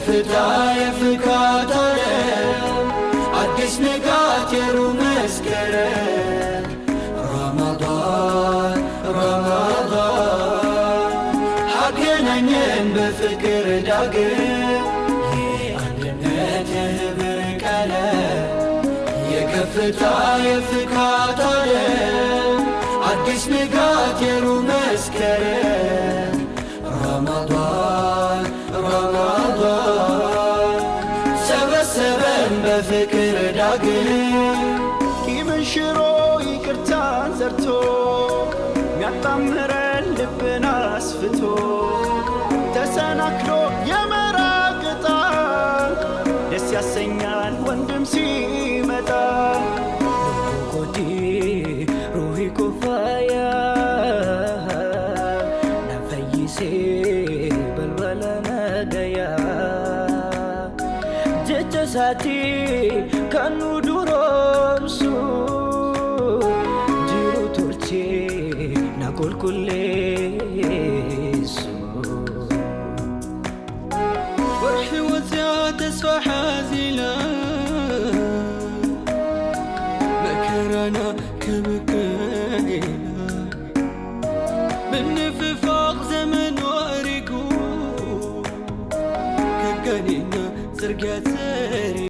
ፍታየ ፍካታለ ኣዲስ ንጋት የሩ መስከረ ረመዳን ረመዳን ኣገናኘን በፍቅር ዳግም የአንድነት የህብር ቀለም የከፍታ የፍካታለ ኣዲስ ንጋት የሩ መስከረ ረመዳን ረመዳን ሰበሰበን በፍቅር ዳግም ቂምን ሽሮ ይቅርታን ዘርቶ የሚያጣምረን ልብን አስፍቶ ተሰናክሎ የመራቅጣ ደስ ያሰኛል ወንድም ሲመጣ Kodi ruhi kufaya na fayyise balbala na gaya jecha sati kanu duromsu jiru turche na kulkulesu Warhi wazia tasfa hazila Makarana kabkaila Binififaq zaman wariku Kaganina zirgatsari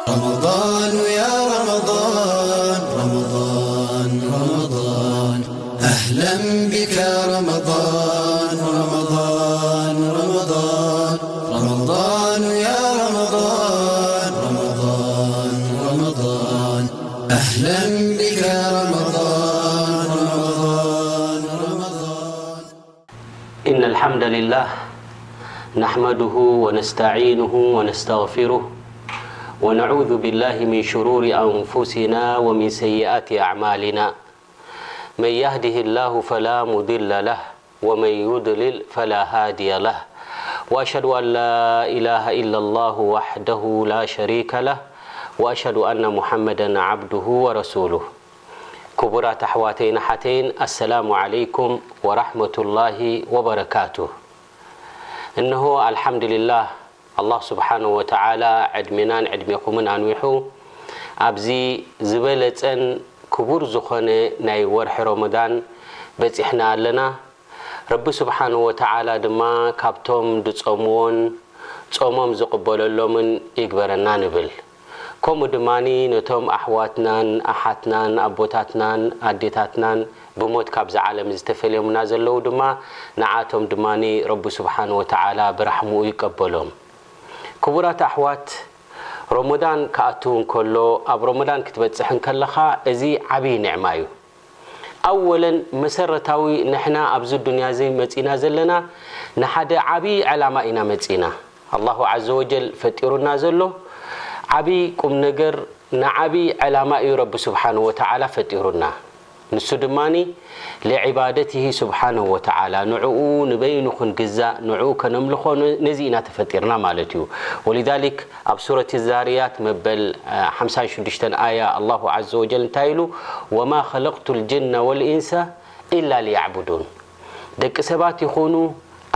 رمضان يا رمضان، رمضان، رمضان، أهلا بك رمضان، رمضان، رمضان، رمضان يا رمضان، رمضان، رمضان، أهلا بك رمضان، رمضان، رمضان. إن الحمد لله نحمده ونستعينه ونستغفره ونعوذ بالله من شرور أنفسنا ومن سيئات أعمالنا. من يهده الله فلا مضل له ومن يضلل فلا هادي له. وأشهد أن لا إله إلا الله وحده لا شريك له وأشهد أن محمدا عبده ورسوله. ክቡራት ኣሕዋተይን ኣሓተይን ኣሰላሙ ዓለይኩም ወራሕመቱላሂ ወበረካቱ። እንሆ ኣልሓምዱሊላህ ኣላህ ስብሓነሁ ወተዓላ ዕድሜናን ዕድሜኹምን ኣንዊሑ ኣብዚ ዝበለጸን ክቡር ዝኾነ ናይ ወርሒ ረመዳን በጺሕና ኣለና። ረቢ ስብሓንሁ ወተዓላ ድማ ካብቶም ዝጸምዎን ጾሞም ዝቕበለሎምን ይግበረና ንብል። ከምኡ ድማ ነቶም ኣሕዋትናን ኣሓትናን ኣቦታትናን ኣዴታትናን ብሞት ካብዚ ዓለም ዝተፈልየሙና ዘለዉ ድማ ንዓቶም ድማ ረቢ ስብሓንሁ ወተዓላ ብራሕምኡ ይቀበሎም። ክቡራት ኣሕዋት፣ ረመዳን ክኣቱ እንከሎ፣ ኣብ ረመዳን ክትበጽሕ እንከለኻ፣ እዚ ዓብዪ ኒዕማ እዩ። ኣወለን መሰረታዊ ንሕና ኣብዚ ዱንያ እዚ መጺና ዘለና ንሓደ ዓቢ ዕላማ ኢና መጺና። ኣላሁ ዐዘ ወጀል ፈጢሩና ዘሎ ዓቢ ቁም ነገር ንዓቢ ዕላማ እዩ ረቢ ስብሓንሁ ወተዓላ ፈጢሩና። ንሱ ድማኒ ሊዕባደትሂ ስብሓንሁ ወተዓላ ንዕኡ ንበይኑ ክንግዛእ ንዕኡ ከነምልኾ ነዚ ኢና ተፈጢርና ማለት እዩ። ወሊዛሊክ ኣብ ሱረት ዛርያት መበል ሓምሳን ሽዱሽተን ኣያ ኣላሁ ዐዘ ወጀል እንታይ ኢሉ? ወማ ኸለቅቱ ልጅነ ወልኢንሰ ኢላ ሊያዕቡዱን። ደቂ ሰባት ይኹኑ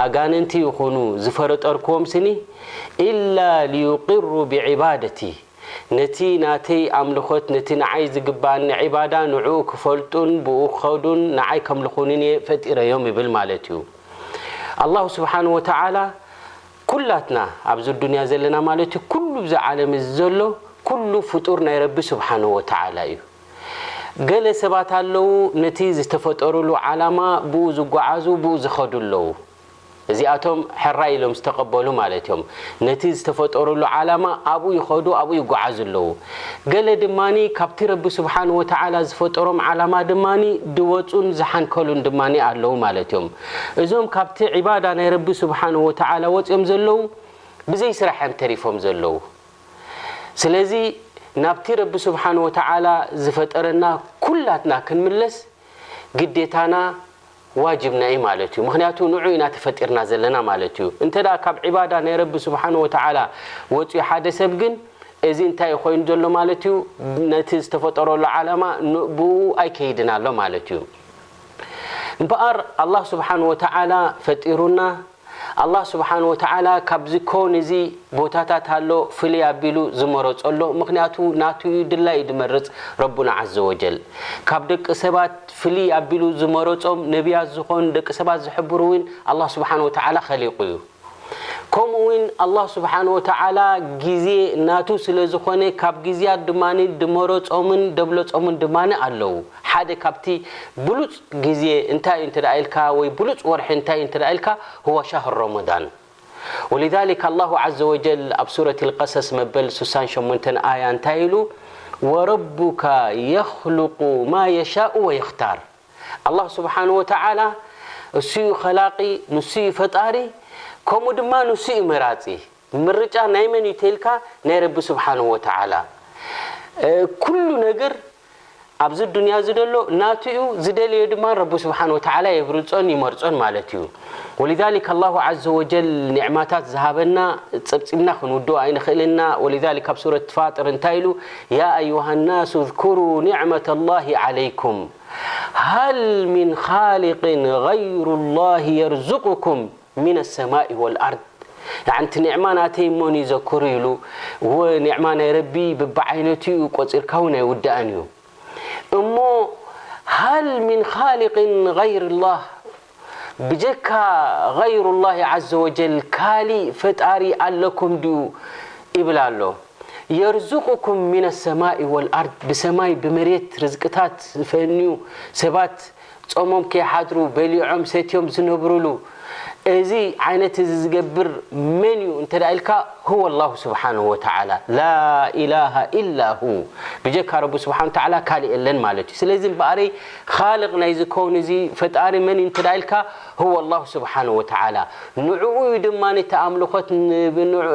ኣጋንንቲ ይኹኑ ዝፈረጠርክዎም ስኒ ኢላ ሊዩቅሩ ብዒባደቲ፣ ነቲ ናተይ ኣምልኾት ነቲ ንዓይ ዝግባኣኒ ዒባዳ ንዕኡ ክፈልጡን ብኡ ክኸዱን ንዓይ ከምልኹንን እየ ፈጢረዮም ይብል ማለት እዩ። ኣላሁ ስብሓንሁ ወተዓላ ኩላትና ኣብዚ ዱንያ ዘለና ማለት እዩ ኩሉ ብዚ ዓለም እዚ ዘሎ ኩሉ ፍጡር ናይ ረቢ ስብሓንሁ ወተዓላ እዩ። ገለ ሰባት ኣለዉ ነቲ ዝተፈጠሩሉ ዓላማ ብኡ ዝጓዓዙ ብኡ ዝኸዱ ኣለዉ። እዚኣቶም ሕራይ ኢሎም ዝተቐበሉ ማለት እዮም። ነቲ ዝተፈጠሩሉ ዓላማ ኣብኡ ይኸዱ ኣብኡ ይጓዓዙ ኣለዉ። ገለ ድማ ካብቲ ረቢ ስብሓንሁ ወተዓላ ዝፈጠሮም ዓላማ ድማ ድወፁን ዝሓንከሉን ድማ ኣለዉ ማለት እዮም። እዞም ካብቲ ዒባዳ ናይ ረቢ ስብሓንሁ ወተዓላ ወፂኦም ዘለዉ ብዘይ ስራሕ እዮም ተሪፎም ዘለዉ። ስለዚ ናብቲ ረቢ ስብሓንሁ ወተዓላ ዝፈጠረና ኩላትና ክንምለስ ግዴታና ዋጅብና እዩ ማለት እዩ። ምኽንያቱ ንዑ ኢና ተፈጢርና ዘለና ማለት እዩ። እንተ ደኣ ካብ ዒባዳ ናይ ረቢ ስብሓንሁ ወተዓላ ወፂኡ ሓደ ሰብ ግን እዚ እንታይ ኮይኑ ዘሎ ማለት እዩ? ነቲ ዝተፈጠረሉ ዓላማ ን-፣ ብኡ ኣይከይድን ኣሎ ማለት እዩ። እምበኣር ኣላህ ስብሓን ወተዓላ ፈጢሩና። ኣላህ ስብሓን ወተዓላ ካብዚ ኮን እዚ ቦታታት ኣሎ ፍልይ ኣቢሉ ዝመረጾ ኣሎ። ምኽንያቱ ናቱ እዩ ድላይ ድመርጽ ረቡና ዓዘ ወጀል። ካብ ደቂ ሰባት ፍልይ ኣቢሉ ዝመረጾም ነቢያት ዝኾኑ ደቂ ሰባት ዝሕብሩ እውን ኣላህ ስብሓን ወተዓላ ኸሊቁ እዩ። ከምኡ እውን ኣላህ ስብሓን ወተዓላ ግዜ ናቱ ስለ ዝኾነ ካብ ግዜያት ድማ ድመረጾምን ደብለጾምን ድማ ኣለዉ። ሓደ ካብቲ ብሉጽ ግዜ እንታይ እዩ እንተ ደኣ ኢልካ ወይ ብሉጽ ወርሒ እንታይ እዩ እንተ ደኣ ኢልካ هو شهر رمضان. ولذلك ኣላሁ ዓዘ ወጀል ኣብ ሱረት ልቀሰስ መበል ስሳን ሸሞንተን ኣያ እንታይ ኢሉ? ወረቡካ የኽሉቁ ማ የሻኡ ወየኽታር። ኣላህ ስብሓን ወተዓላ እሱ እዩ ኸላቂ፣ ንሱ እዩ ፈጣሪ፣ ከምኡ ድማ ንሱ እዩ መራጺ። ምርጫ ናይ መን እዩ ተልካ? ናይ ረቢ ስብሓን ወተዓላ። እ፣ ኩሉ ነገር ኣብዚ ዱንያ እዚ ደሎ ናቱ እዩ፣ ዝደለዮ ድማ ረቢ ስብሓን ወተዓላ የብርጾን ይመርጾን ማለት እዩ። ወሊዛሊክ ኣላሁ ዓዘ ወጀል ኒዕማታት ዝሃበና ጸብጺብና ክንውድኦ ኣይንኽእልና። ወሊዛሊክ ኣብ ሱረት ፋጥር እንታይ ኢሉ? ያ ኣዩሃ ናሱ እዝኩሩ ኒዕመተ ላሂ ዓለይኩም ሃል ሚን ኻሊቅን ገይሩ ላሂ የርዙቁኩም ሚነ ሰማኢ ወልኣርድ። ያዕኒ እቲ ኒዕማ ናተይ እሞ ንዘክሩ ኢሉ፣ እወ ኒዕማ ናይ ረቢ ብብዓይነቱ እዩ፣ ቆጺርካ እውን ኣይውዳእን እዩ። እሞ ሃል ሚን ኻሊቅን ገይሩላህ፣ ብጀካ ገይሩላህ ዓዘ ወጀል ካሊእ ፈጣሪ ኣለኩም ድዩ ይብል ኣሎ። የርዙቁኩም ሚነ ሰማኢ ወልኣርድ፣ ብሰማይ ብመሬት ርዝቅታት ዝፈንዩ ሰባት ጾሞም ከይሓድሩ በሊዖም ሰትዮም ዝነብሩሉ፣ እዚ ዓይነት እዚ ዝገብር መን እዩ እንተ ደኣ ኢልካ፣ هو الله سبحانه وتعالى، لا إله إلا هو። ብጀካ ረቢ ስብሓን ወተዓላ ካልእ የለን ማለት እዩ። ስለዚ እምበኣረይ ኻልቕ ናይዚ ከውን እዚ ፈጣሪ መን እዩ እንተ ደኣ ኢልካ፣ هو الله سبحانه وتعالى። ንዕኡ እዩ ድማ እቲ ኣምልኾት ን-፣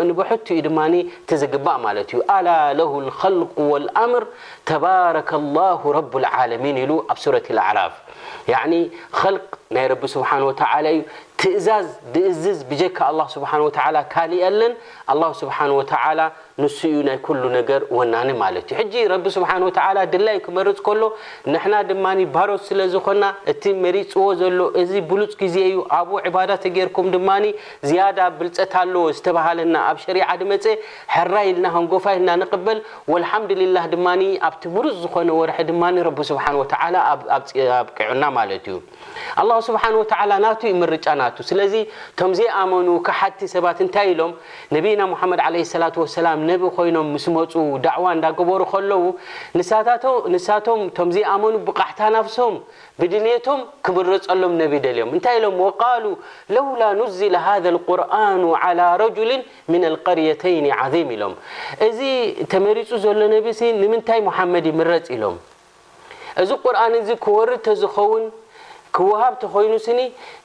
ንብሕቱ እዩ ድማ እቲ ዝግባእ ማለት እዩ። ኣላ ለሁ ልኸልቁ ወልኣምር ተባረከ ላሁ ረቡ ልዓለሚን ኢሉ ኣብ ሱረት ልኣዕራፍ። ያዕኒ ኸልቅ ናይ ረቢ ስብሓን ወተዓላ እዩ። ትእዛዝ ድእዝዝ ብጀካ ኣላህ ስብሓን ወተዓላ ካልእ የለን። ኣላህ ስብሓን ወተዓላ ንሱ እዩ ናይ ኩሉ ነገር ወናኒ ማለት እዩ። ሕጂ ረቢ ስብሓን ወተዓላ ድላይ ክመርጽ ከሎ ንሕና ድማ ባሮት ስለ ዝኾና እቲ መሪጽዎ ዘሎ እዚ ብሉጽ ግዜ እዩ፣ ኣብኡ ዕባዳ ተጌርኩም ድማ ዝያዳ ብልጸት ኣለዎ ዝተባሃለና ኣብ ሸሪዓ ድመጸ ሕራይ ኢልና ሃንጎፋ ኢልና ንቕበል። ወልሓምድሊላህ ድማ ኣብቲ ብሉጽ ዝኾነ ወርሒ ድማ ረቢ ስብሓን ወተዓላ ኣብ-፣ ኣብ-፣ ኣብቂዑና ማለት እዩ። ኣላሁ ስብሓን ወተዓላ ናቱ እዩ ምርጫ ናቱ። ስለዚ እቶም ዘይኣመኑ ከሓድቲ ሰባት እንታይ ኢሎም? ነቢይና ሙሓመድ ዓለይሂ ሰላቱ ወሰላም ነቢ ኮይኖም ምስ መፁ ዳዕዋ እንዳገበሩ ከለዉ ንሳታቶ-፣ ንሳቶም እቶም ዘይኣመኑ ብቃሕታ ናፍሶም ብድልየቶም ክምረፀሎም ነቢ ደልዮም። እንታይ ኢሎም? ወቃሉ ለውላ ኑዝለ ሃዘ ልቁርኣኑ ዓላ ረጁልን ሚን ልቀርየተይን ዓዚም ኢሎም። እዚ ተመሪፁ ዘሎ ነቢሲ ንምንታይ ሙሓመድ ይምረፅ ኢሎም። እዚ ቁርኣን እዚ ክወርድ ተዝኸውን ክወሃብ ተኾይኑ ስኒ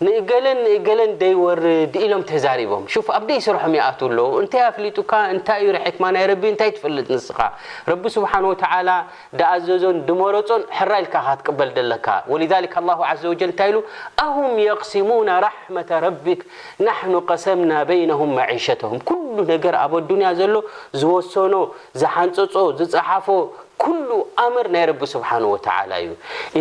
ንእገለን ንእገለን ደይወርድ ኢሎም ተዛሪቦም። ሹፍ ኣብ ደይ ስርሖም ይኣትዉ ኣለዉ። እንታይ ኣፍሊጡካ? እንታይ እዩ ሕክማ ናይ ረቢ? እንታይ ትፈልጥ ንስኻ? ረቢ ስብሓን ወተዓላ ድኣዘዞን ድመረጾን ሕራ ኢልካ ኢኻ ክትቅበል ደለካ። ወሊዛሊክ ኣላሁ ዓዘ ወጀል እንታይ ኢሉ? ኣሁም የቅሲሙና ራሕመተ ረቢክ ናሕኑ ቀሰምና በይነሁም መዒሸተሁም። ኩሉ ነገር ኣብ ኣዱንያ ዘሎ ዝወሰኖ፣ ዝሓንጸጾ፣ ዝጸሓፎ ኩሉ ኣምር ናይ ረቢ ስብሓን ወተዓላ እዩ።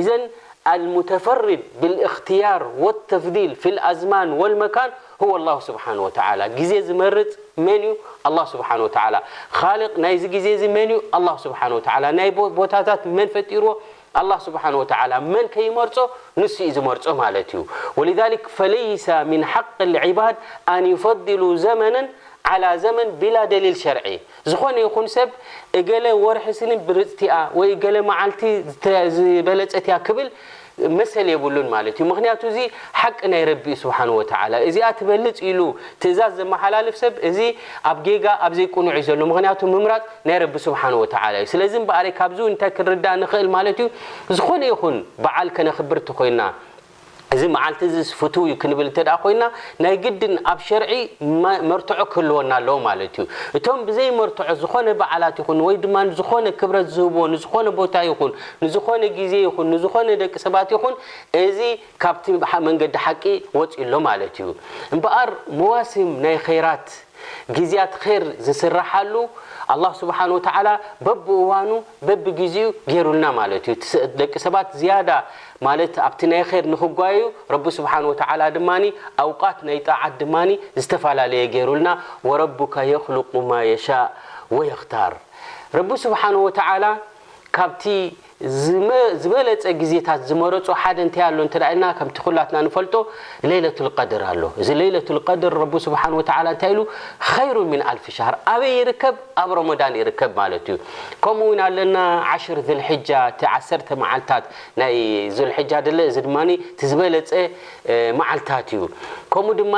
ኢዘን ኣልሙተፈርድ ብልእክትያር ወተፍዲል ፊ ልኣዝማን ወልመካን ሁወ ኣላሁ ስብሓን ወተዓላ። ግዜ ዝመርጽ መን እዩ? ኣላህ ስብሓን ወተዓላ። ኻልቕ ናይዚ ግዜ እዚ መን እዩ? ኣላህ ስብሓን ወተዓላ። ናይ ቦ-፣ ቦታታት መን ፈጢርዎ? ኣላህ ስብሓን ወተዓላ። መን ከይመርጾ? ንሱ እዩ ዝመርጾ ማለት እዩ። ወሊዛሊክ ፈለይሰ ሚን ሓቅ ልዕባድ ኣን ዩፈድሉ ዘመነን ዓላ ዘመን ቢላ ደሊል ሸርዒ። ዝኾነ ይኹን ሰብ እገለ ወርሒ ስኒ ብርጽቲያ ወይ እገለ መዓልቲ ዝተ-፣ ዝበለጸት እያ ክብል መሰል የብሉን ማለት እዩ። ምኽንያቱ እዚ ሓቂ ናይ ረቢ እዩ ስብሓን ወተዓላ። እዚኣ ትበልጽ ኢሉ ትእዛዝ ዘመሓላልፍ ሰብ እዚ ኣብ ጌጋ ኣብ ዘይቅኑዕ እዩ ዘሎ። ምኽንያቱ ምምራጽ ናይ ረቢ ስብሓን ወተዓላ እዩ። ስለዚ እምበኣረይ ካብዚ እንታይ ክንርዳእ ንኽእል ማለት እዩ? ዝኾነ ይኹን በዓል ከነኽብር እንተኾይና እዚ መዓልቲ እዚ ፍቱው እዩ ክንብል እንተ ደኣ ኮይና ናይ ግድን ኣብ ሸርዒ መ-፣ መርትዖ ክህልወና ኣለዎ ማለት እዩ። እቶም ብዘይ መርትዖ ዝኾነ በዓላት ይኹን ወይ ድማ ዝኾነ ክብረት ዝህብዎ ንዝኾነ ቦታ ይኹን ንዝኾነ ግዜ ይኹን ንዝኾነ ደቂ ሰባት ይኹን እዚ ካብቲ ሓ-፣ መንገዲ ሓቂ ወፂኡ ኣሎ ማለት እዩ። እምበኣር መዋሲም ናይ ኸይራት ግዜያት ኸይር ዝስራሓሉ ኣላህ ስብሓን ወተዓላ በብእዋኑ በብግዜኡ ገይሩልና ማለት እዩ። ደቂ ሰባት ዝያዳ ማለት ኣብቲ ናይ ኸይር ንኽጓየዩ ረቢ ስብሓን ወተዓላ ድማ ኣውቃት ናይ ጣዓት ድማ ዝተፈላለየ ገይሩልና። ወረቡካ የኽልቁ ማ የሻእ ወየኽታር። ረቢ ስብሓን ወተዓላ ካብቲ ዝበለፀ ግዜታት ዝመረፁ ሓደ እንታይ ኣሎ እንተ ኢልና ከምቲ ኩላትና ንፈልጦ ለይለቱል ቀድር ኣሎ። እዚ ለይለቱል ቀድር ረቢ ስብሓን ወተዓላ እንታይ ኢሉ? ኸይሩ ሚን ኣልፊ ሻህር። ኣበይ ይርከብ? ኣብ ረመዳን ይርከብ ማለት እዩ። ከምኡ እውን ኣለና ዓሽር ዝልሕጃ፣ እቲ ዓሰርተ መዓልታት ናይ ዙልሕጃ ድለ፣ እዚ ድማ እቲ ዝበለፀ መዓልታት እዩ። ከምኡ ድማ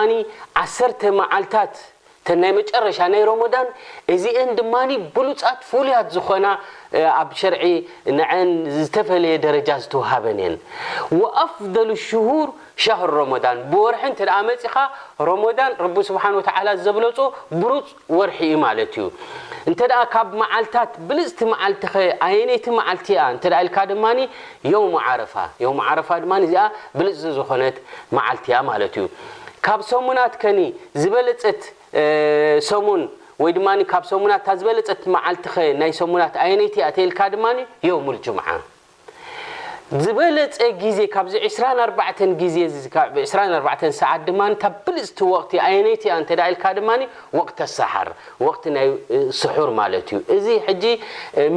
ዓሰርተ መዓልታት እተን ናይ መጨረሻ ናይ ረመዳን እዚአን ድማ ብሉፃት ፍሉያት ዝኾና ኣብ ሸርዒ ንዐን ዝተፈለየ ደረጃ ዝተውሃበን እየን። ወኣፍደሉ ሽሁር ሻህር ረመዳን። ብወርሒ እንተ ደኣ መፂኻ ረመዳን ረቢ ስብሓን ወተዓላ ዘብለፆ ብሩፅ ወርሒ እዩ ማለት እዩ። እንተ ደኣ ካብ መዓልታት ብልፅቲ መዓልቲ ኸ ኣየነይቲ መዓልቲ እያ እንተ ደኣ ኢልካ ድማ የውም ዓረፋ። የውም ዓረፋ ድማ እዚኣ ብልፅቲ ዝኾነት መዓልቲ እያ ማለት እዩ። ካብ ሰሙናት ከኒ ዝበለፀት ሰሙን ወይ ድማ ካብ ሰሙናት እታ ዝበለፀት መዓልቲ ኸ ናይ ሰሙናት ኣየነይቲ እያ ተይልካ ድማ የውሙል ጅምዓ። ዝበለፀ ግዜ ካብዚ ዕስራን ኣርባዕተን ግዜ ዕስራን ኣርባዕተን ሰዓት ድማ እታ ብልፅቲ ወቕቲ ኣየነይቲ እያ እንተ ኢልካ ድማ ወቅተ ሰሓር፣ ወቅቲ ናይ ስሑር ማለት እዩ። እዚ ሕጂ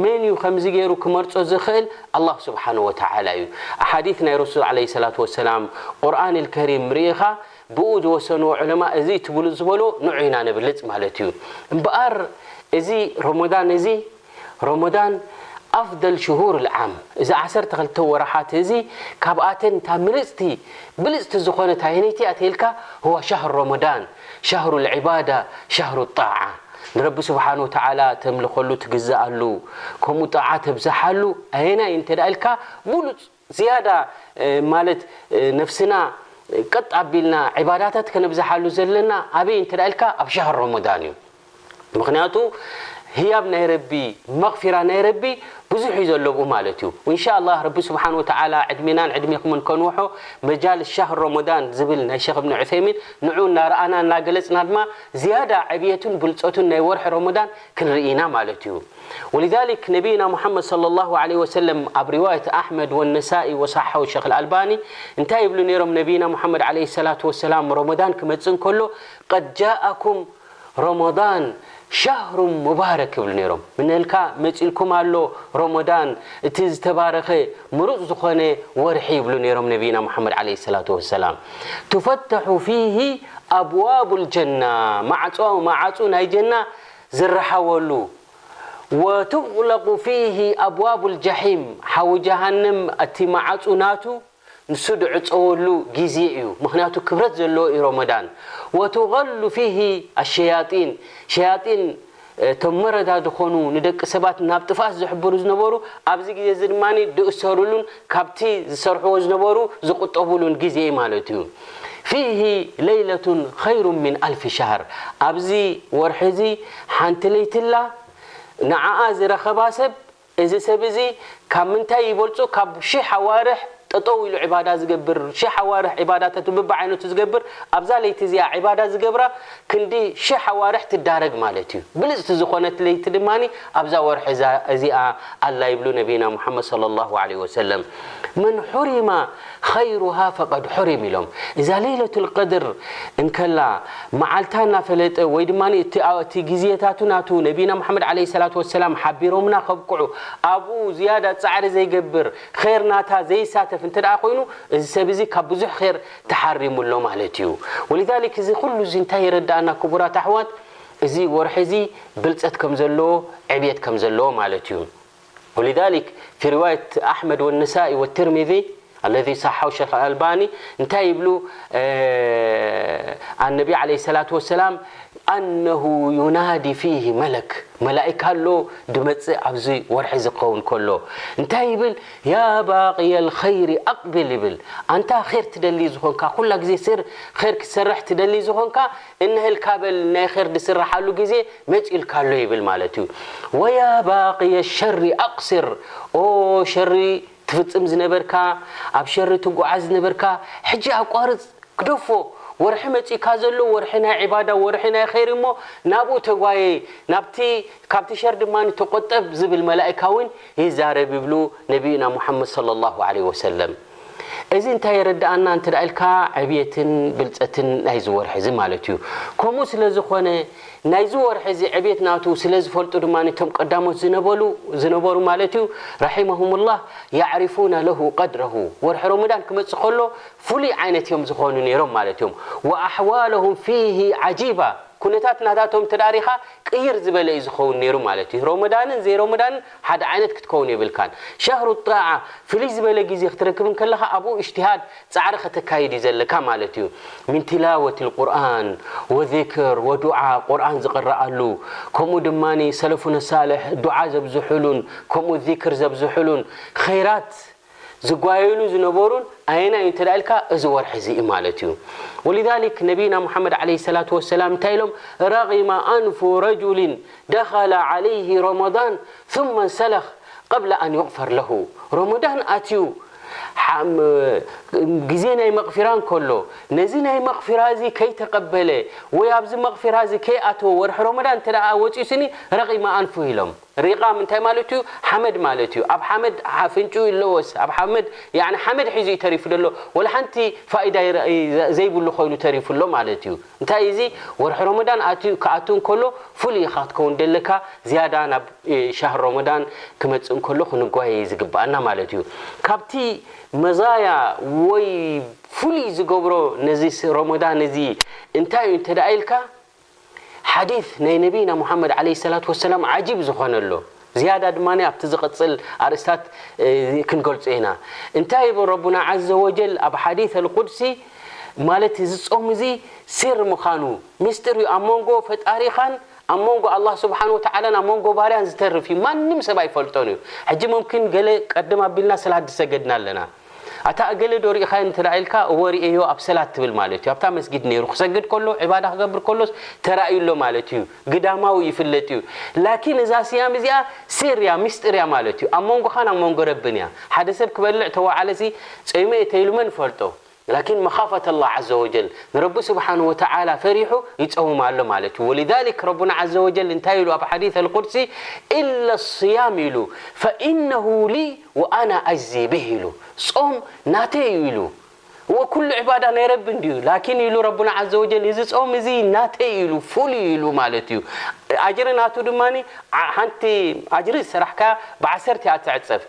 መን እዩ ከምዚ ገይሩ ክመርፆ ዝኽእል? ኣላህ ስብሓን ወተዓላ እዩ። ኣሓዲት ናይ ረሱል ዓለይሂ ሰላቱ ወሰላም፣ ቁርኣን ልከሪም ርኢኻ ብኡ ዝወሰንዎ ዑለማ እዚ ትብሉ ዝበሎ ንዑ ኢና ንብልፅ ማለት እዩ። እምበኣር እዚ ረመዳን እዚ ረመዳን ኣፍደል ሽሁር ልዓም፣ እዚ ዓሰርተ ክልተ ወርሓት እዚ ካብኣተን እታ ምልፅቲ ብልፅቲ ዝኾነት ኣየነይቲ እያ ተይልካ? ህዋ ሻህር ረመዳን ሻህሩ ልዕባዳ ሻህሩ ጣዓ፣ ንረቢ ስብሓን ወተዓላ ተምልኸሉ ትግዝኣሉ ከምኡ ጣዓ ተብዝሓሉ ኣየናይ እንተ ኢልካ ብሉፅ ዝያዳ ማለት ነፍስና ቀጥ ኣቢልና ዕባዳታት ከነብዝሓሉ ዘለና ኣበይ እንተ ኢልካ ኣብ ሻህር ረመዳን እዩ። ምኽንያቱ ህያብ ናይ ረቢ መቕፊራ ናይ ረቢ ብዙሕ እዩ ዘለብኡ ማለት እዩ። እንሻ ኣላህ ረቢ ስብሓን ወተዓላ ዕድሜናን ዕድሜኹምን ከንውሖ መጃልስ ሻህር ረመዳን ዝብል ናይ ሸኽ እብኒ ዑሰይሚን ንዑ እናረኣና እናገለፅና ድማ ዝያዳ ዕብየቱን ብልፀቱን ናይ ወርሒ ረመዳን ክንርኢ ኢና ማለት እዩ። ولذلك ነቢይና ሙሓመድ صلى الله عليه وسلم ኣብ ሪዋየት ኣሕመድ ወነሳኢ ወሰሓው ሸኽ ኣልባኒ እንታይ ይብሉ ነይሮም? ነቢይና ሙሓመድ ዓለይሂ ሰላቱ ወሰላም ረመዳን ክመፅእ እንከሎ ቀድ ጃኣኩም ረመዳን ሻህሩ ሙባረክ ይብሉ ነይሮም። ምነልካ መፂልኩም ኣሎ ረመዳን እቲ ዝተባረኸ ምሩፅ ዝኾነ ወርሒ ይብሉ ነይሮም ነቢይና ሙሓመድ ዓለይሂ ሰላቱ ወሰላም። ቱፈተሑ ፊሂ ኣብዋቡ ልጀና፣ ማዕፆ ማዓፁ ናይ ጀና ዝረሓወሉ። ወቱቕለቁ ፊሂ ኣብዋቡ ልጃሒም፣ ሓዊ ጀሃንም እቲ መዓፁ ናቱ ንሱ ድዕፀወሉ ግዜ እዩ። ምኽንያቱ ክብረት ዘለዎ እዩ ረመዳን። ወቱገሉ ፊሂ ኣሸያጢን፣ ሸያጢን እቶም መረዳ ዝኾኑ ንደቂ ሰባት ናብ ጥፍኣት ዝሕብሩ ዝነበሩ ኣብዚ ግዜ እዚ ድማ ድእሰሩሉን ካብቲ ዝሰርሕዎ ዝነበሩ ዝቁጠቡሉን ግዜ ማለት እዩ። ፊሂ ለይለቱን ኸይሩ ሚን ኣልፊ ሻህር፣ ኣብዚ ወርሒ እዚ ሓንቲ ለይትላ ንዓኣ ዝረኸባ ሰብ እዚ ሰብ እዚ ካብ ምንታይ ይበልፁ? ካብ ሽሕ ኣዋርሕ ጠጠው ኢሉ ዕባዳ ዝገብር፣ ሽሕ ኣዋርሕ ዕባዳታት ብብዓይነቱ ዝገብር ኣብዛ ለይቲ እዚኣ ዕባዳ ዝገብራ ክንዲ ሽሕ ኣዋርሕ ትዳረግ ማለት እዩ። ብልፅቲ ዝኾነት ለይቲ ድማ ኣብዛ ወርሒ እዚኣ ኣላ ይብሉ ነቢና ሙሓመድ ሰለላሁ ዐለይሂ ወሰለም። መን ሑሪማ ኸይሩሃ ፈቀድ ሑሪም ኢሎም። እዛ ለይለቱል ቀድር እንከላ መዓልታ እናፈለጠ ወይ ድማ እቲ ግዜታቱ ናቱ ነቢና ሙሓመድ ዐለይሂ ሰላቱ ወሰላም ሓቢሮምና ከብቅዑ ኣብኡ ዝያዳ ፃዕሪ ዘይገብር ኸይር ናታ ዘይሳተፍ እንተ ደኣ ኮይኑ እዚ ሰብ እዚ ካብ ብዙሕ ኸይር ተሓሪሙ ኣሎ ማለት እዩ። ወሊዛሊክ እዚ ኩሉ እዚ እንታይ የረድኣና ክቡራት ኣሕዋት? እዚ ወርሒ እዚ ብልፀት ከም ዘለዎ ዕብየት ከም ዘለዎ ማለት እዩ። ولذلك في رواية أحمد والنسائي والترمذي الذي صححه الشيخ الألباني እንታይ ይብሉ ኣነቢ عليه الصلاة والسلام أنه ينادي فيه ملك መላኢካ ኣሎ ድመፅእ ኣብዚ ወርሒ ዝኸውን ከሎ እንታይ ይብል يا باغي الخير أقبل ይብል ኣንታ ኸይር ትደሊ ዝኾንካ ኩላ ግዜ ስር ኸይር ክትሰርሕ ትደሊ ዝኾንካ እንህልካ በል ናይ ኸይር ድስርሓሉ ግዜ መፂኡልካ ኣሎ ይብል ማለት እዩ ويا باغي الشر أقصر ኦ ሸሪ ትፍፅም ዝነበርካ ኣብ ሸሪ ትጓዓዝ ዝነበርካ ሕጂ ኣቋርፅ ግደፎ ወርሒ መጺእካ ዘሎ ወርሒ ናይ ዒባዳ፣ ወርሒ ናይ ኸይሪ እሞ ናብኡ ተጓየ፣ ናብቲ፣ ካብቲ ሸር ድማ ተቆጠብ ዝብል መላእካ እውን ይዛረብ ይብሉ ነቢዩና ሙሓመድ ሰለላሁ ዐለይሂ ወሰለም። እዚ እንታይ የረድኣና እንተ ደኣ ኢልካ፣ ዕብየትን ብልጸትን ናይዚ ወርሒ እዚ ማለት እዩ። ከምኡ ስለ ዝኾነ፣ ናይዚ ወርሒ እዚ ዕብየት ናቱ ስለ ዝፈልጡ ድማ፣ እቶም ቀዳሞት ዝነበሉ፣ ዝነበሩ ማለት እዩ፣ ረሒመሁሙላህ፣ ያዕሪፉነ ለሁ ቀድረሁ። ወርሒ ረመዳን ክመጽእ ከሎ ፍሉይ ዓይነት እዮም ዝኾኑ ነይሮም ማለት እዮም። ወኣሕዋለሁም ፊሂ ዓጂባ። ኩነታት ናታቶም ተዳሪኻ ቅይር ዝበለ እዩ ዝኸውን ነይሩ ማለት እዩ። ረመዳንን ዘይረመዳንን ሓደ ዓይነት ክትከውን የብልካን። ሸህሩ ጣዓ፣ ፍልይ ዝበለ ግዜ ክትረክብ እንከለኻ ኣብኡ እጅትሃድ፣ ጻዕሪ ከተካይድ እዩ ዘለካ ማለት እዩ። ሚን ቲላወት ልቁርኣን ወዚክር ወዱዓ፣ ቁርኣን ዝቕረኣሉ፣ ከምኡ ድማ ሰለፉነ ሳልሕ ዱዓ ዘብዝሑሉን ከምኡ ዚክር ዘብዝሑሉን፣ ኸይራት ዝጓየሉ ዝነበሩን ኣየናይ እዩ እንተ ደኣ ኢልካ፣ እዚ ወርሒ እዚ እዩ ማለት እዩ። ወሊዛሊክ ነቢይና ሙሓመድ ዓለይሂ ሰላቱ ወሰላም እንታይ ኢሎም? ረጊመ ኣንፉ ረጁሊን ደኸለ ዓለይሂ ረመዳን ثم انسلخ قبل أن يغفر له። ረመዳን ኣትዩ፣ ሓም-፣ ግዜ ናይ መቕፊራ እንከሎ፣ ነዚ ናይ መቕፊራ እዚ ከይተቐበለ ወይ ኣብዚ መቕፊራ እዚ ከይኣተወ፣ ወርሒ ረመዳን እንተ ደኣ ወጺኡ ስኒ ረቒመ ኣንፉ ኢሎም። ሪቓም እንታይ ማለት እዩ? ሓመድ ማለት እዩ። ኣብ ሓመድ ኣፍንጭኡ ይለወስ፣ ኣብ ሓመድ፣ ያዕኒ ሓመድ ሒዙ እዩ ተሪፉ ዘሎ። ወላ ሓንቲ ፋይዳ ይረ-፣ ዘይብሉ ኮይኑ ተሪፉ ኣሎ ማለት እዩ። እንታይ እዚ? ወርሒ ረመዳን ኣትዩ፣ ክኣቱ እንከሎ ፍሉይ ኢኻ ክትከውን ደለካ፣ ዝያዳ ናብ፣ እ፣ ሻህር ረመዳን ክመጽእ እንከሎ ክንጓየ ዝግብኣና ማለት እዩ። ካብቲ መዛያ ወይ ፍሉይ ዝገብሮ ነዚ ስ-፣ ረመዳን እዚ እንታይ እዩ እንተ ደኣ ኢልካ፣ ሓዲስ ናይ ነቢይና ሙሓመድ ዓለይሂ ሰላቱ ወሰላም ዓጂብ ዝኾነ ኣሎ። ዝያዳ ድማ ኣብቲ ዝቕጽል ኣርእስታት፣ እ፣ ክንገልጾ ኢና። እንታይ ይብል ረቡና ዓዘ ወጀል ኣብ ሓዲስ ኣልቁድሲ? ማለት እዚ ጾም እዚ ሲር ምዃኑ፣ ምስጢር እዩ። ኣብ መንጎ ፈጣሪኻን ኣብ መንጎ ኣላህ ስብሓን ወተዓላን ኣብ መንጎ ባርያን ዝተርፍ እዩ። ማንም ሰብ ኣይፈልጦን እዩ። ሕጂ ሙምኪን ገለ ቀድም ኣቢልና ሰላት ዝሰገድና ኣለና። ኣታ እገለ ዶ ርኢኻዮ እንተ ደኣ ኢልካ፣ እወ ርእየዮ ኣብ ሰላት ትብል ማለት እዩ። ኣብታ መስጊድ ነይሩ ክሰግድ ከሎ፣ ዒባዳ ክገብር ከሎስ ተራእዩ ኣሎ ማለት እዩ። ግዳማዊ ይፍለጥ እዩ። ላኪን እዛ ስያም እዚኣ ሲር እያ፣ ምስጢር እያ ማለት እዩ። ኣብ መንጎኻን ኣብ መንጎ ረብን እያ። ሓደ ሰብ ክበልዕ ተወዓለሲ፣ ጾይመ እየ ተይሉ መን ይፈልጦ? ላኪን መኻፈት ኣላህ ዓዘ ወጀል፣ ንረቢ ስብሓን ወተዓላ ፈሪሑ ይጸውም ኣሎ ማለት እዩ። ወሊዛሊክ ረቡና ዓዘ ወጀል እንታይ ኢሉ ኣብ ሓዲስ ኣልቁድሲ? ኢለ ስያም ኢሉ፣ ፈኢነሁ ሊ ወኣና ኣጅዚ ብህ ኢሉ። ጾም ናተይ እዩ ኢሉ። ወኩሉ ዕባዳ ናይ ረቢ እንድዩ። ላኪን ኢሉ ረቡና ዓዘ ወጀል፣ እዚ ጾም እዚ ናተይ ኢሉ፣ ፍሉይ ኢሉ ማለት እዩ። ኣጅሪ ናቱ ድማ፣ ዓ-፣ ሓንቲ ኣጅሪ ዝሰራሕካ ብዓሰርተ እያ ትዕጸፍ።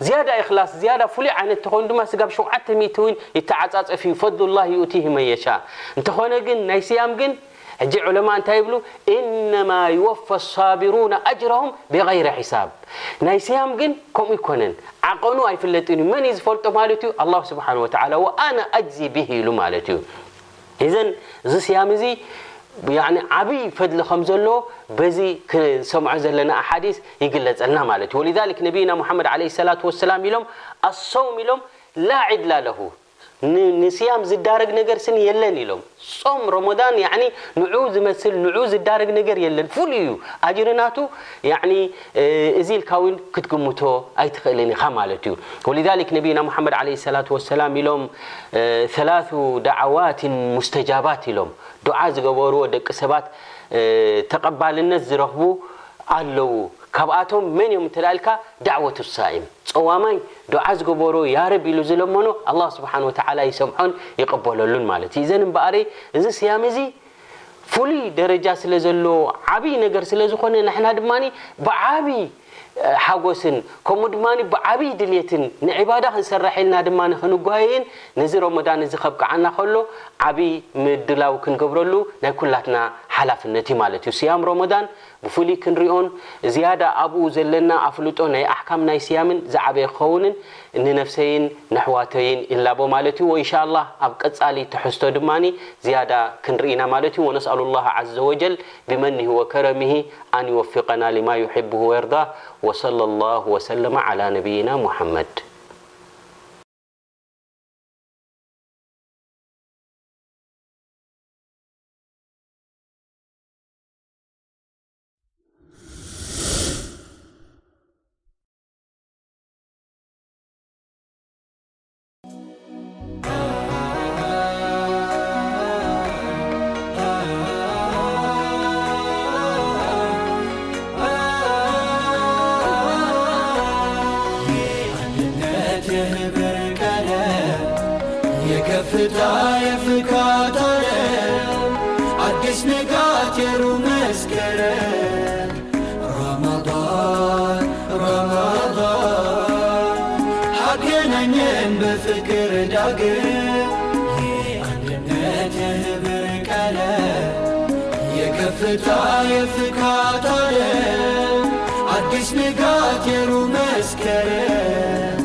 ዝያዳ ኢኽላስ፣ ዝያዳ ፍሉይ ዓይነት ተኾይኑ ድማ ስጋብ ሸውዓተ ሚእቲ እውን ይተዓጻጸፍ እዩ። ፈድሉላህ ዩእቲህ መን የሻእ። እንተኾነ ግን ናይ ስያም ግን፣ ሕጂ ዑለማ እንታይ ይብሉ? ኢነማ ይወፈ ሳቢሩነ ኣጅረሁም ቢገይሪ ሒሳብ። ናይ ስያም ግን ከምኡ ኣይኮነን። ዓቐኑ ኣይፍለጥን እዩ። መን እዩ ዝፈልጦ ማለት እዩ? ኣላሁ ስብሓነ ወተዓላ። ወኣነ ኣጅዚ ብህ ኢሉ ማለት እዩ። ኢዘን እዚ ስያም እዚ፣ ያዕኒ፣ ዓብዪ ፈድሊ ከም ዘለዎ በዚ ክንሰምዖ ዘለና ኣሓዲስ ይግለጸልና ማለት እዩ። ወሊዛሊክ ነቢይና ሙሓመድ ዓለይሂ ሰላቱ ወሰላም ኢሎም፣ ኣሰውም ኢሎም፣ ላ ዒድላ ለሁ። ን-፣ ንስያም ዝዳረግ ነገር ስኒ የለን ኢሎም። ጾም ረመዳን፣ ያዕኒ፣ ንዑ ዝመስል፣ ንዑ ዝዳረግ ነገር የለን። ፍሉይ እዩ። ኣጅሪ ናቱ፣ ያዕኒ፣ እ፣ እዚ ኢልካ እውን ክትግምቶ ኣይትኽእልን ኢኻ ማለት እዩ። ወሊዛሊክ ነቢይና ሙሓመድ ዓለይሂ ሰላቱ ወሰላም ኢሎም፣ እ፣ ሰላሱ ደዓዋትን ሙስተጃባት ኢሎም። ዱዓ ዝገበርዎ ደቂ ሰባት፣ እ፣ ተቐባልነት ዝረኽቡ ኣለዉ። ካብኣቶም መን እዮም እንተ ደኣ ኢልካ፣ ዳዕወቱ ሳኢም፣ ጸዋማይ ዱዓ ዝገበሮ፣ ያ ረብ ኢሉ ዝለመኖ፣ ኣላህ ስብሓን ወተዓላ ይሰምዖን ይቕበለሉን ማለት እዩ። እዘን እምበኣረይ፣ እዚ ስያም እዚ ፍሉይ ደረጃ ስለ ዘለዎ፣ ዓብዪ ነገር ስለ ዝኾነ፣ ንሕና ድማ ብዓብዪ፣ እ፣ ሓጎስን ከምኡ ድማ ብዓብዪ ድልየትን ንዒባዳ ክንሰርሕ ኢልና ድማ ክንጓየይን ነዚ ረመዳን እዚ ከብቅዓና ከሎ ዓብዪ ምድላው ክንገብረሉ ናይ ኩላትና ሓላፍነት እዩ ማለት እዩ። ስያም ረመዳን ብፍሉይ ክንሪኦን ዝያዳ ኣብኡ ዘለና ኣፍልጦ ናይ ኣሕካም ናይ ስያምን ዝዓበየ ክኸውንን ንነፍሰይን ነሕዋተይን ይላቦ ማለት እዩ። ወኢንሻኣላህ ኣብ ቀጻሊ ትሕዝቶ ድማኒ ዝያዳ ክንርኢና ማለት እዩ። ወነስኣሉ ላህ ዓዘ ወጀል ብመኒሂ ወከረሚሂ ኣን ይወፊቀና ሊማ ዩሕብሁ ወየርዳህ። ወሰለ ላሁ ወሰለመ ዓላ ነቢይና ሙሐመድ። ፍካት ዓለም ኣዲስ ንጋት የሩ መስከረም ረመዳን ረመዳን ኣገናኘን በፍቅር ዳግም የአንድነት የህብር ቀለም የከፍታ የፍካት ዓለም አዲስ ንጋት የሩ መስከረም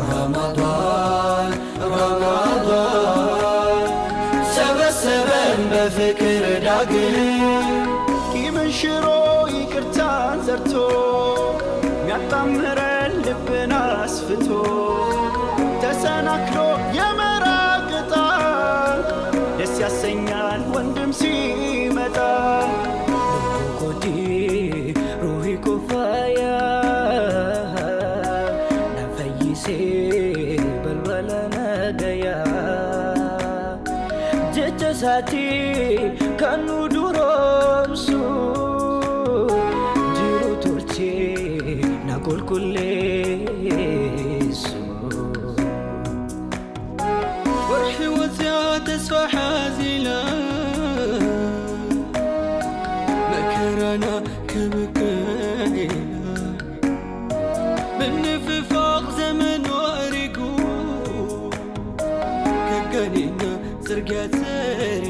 ረመዳን ረመዳን ሰበሰበን በፍቅር ዳግም ቂምን ሽሮ ይቅርታን ዘርቶ ሚያጣምረን ልብን አስፍቶ ተሰናክሎ የመራቅጣ ደስ ያሰኛል ወንድም ሲመጣ ጎዲ ሩሂ ኩፋያ ናፈይሴ በልበለ ነገያ ጀቸሳቲ ከኑ ዱሮምሱ ጅሩ ቶርቼ ናጎልኩሌሱ ወርሒ ወፅያ ተስፋ ሓዚላ መከራና ክብቅዕ ኢላ ምንፍፋቕ ዘመን ወሪጉ ከጋኔና ፅርግያ ፀሪ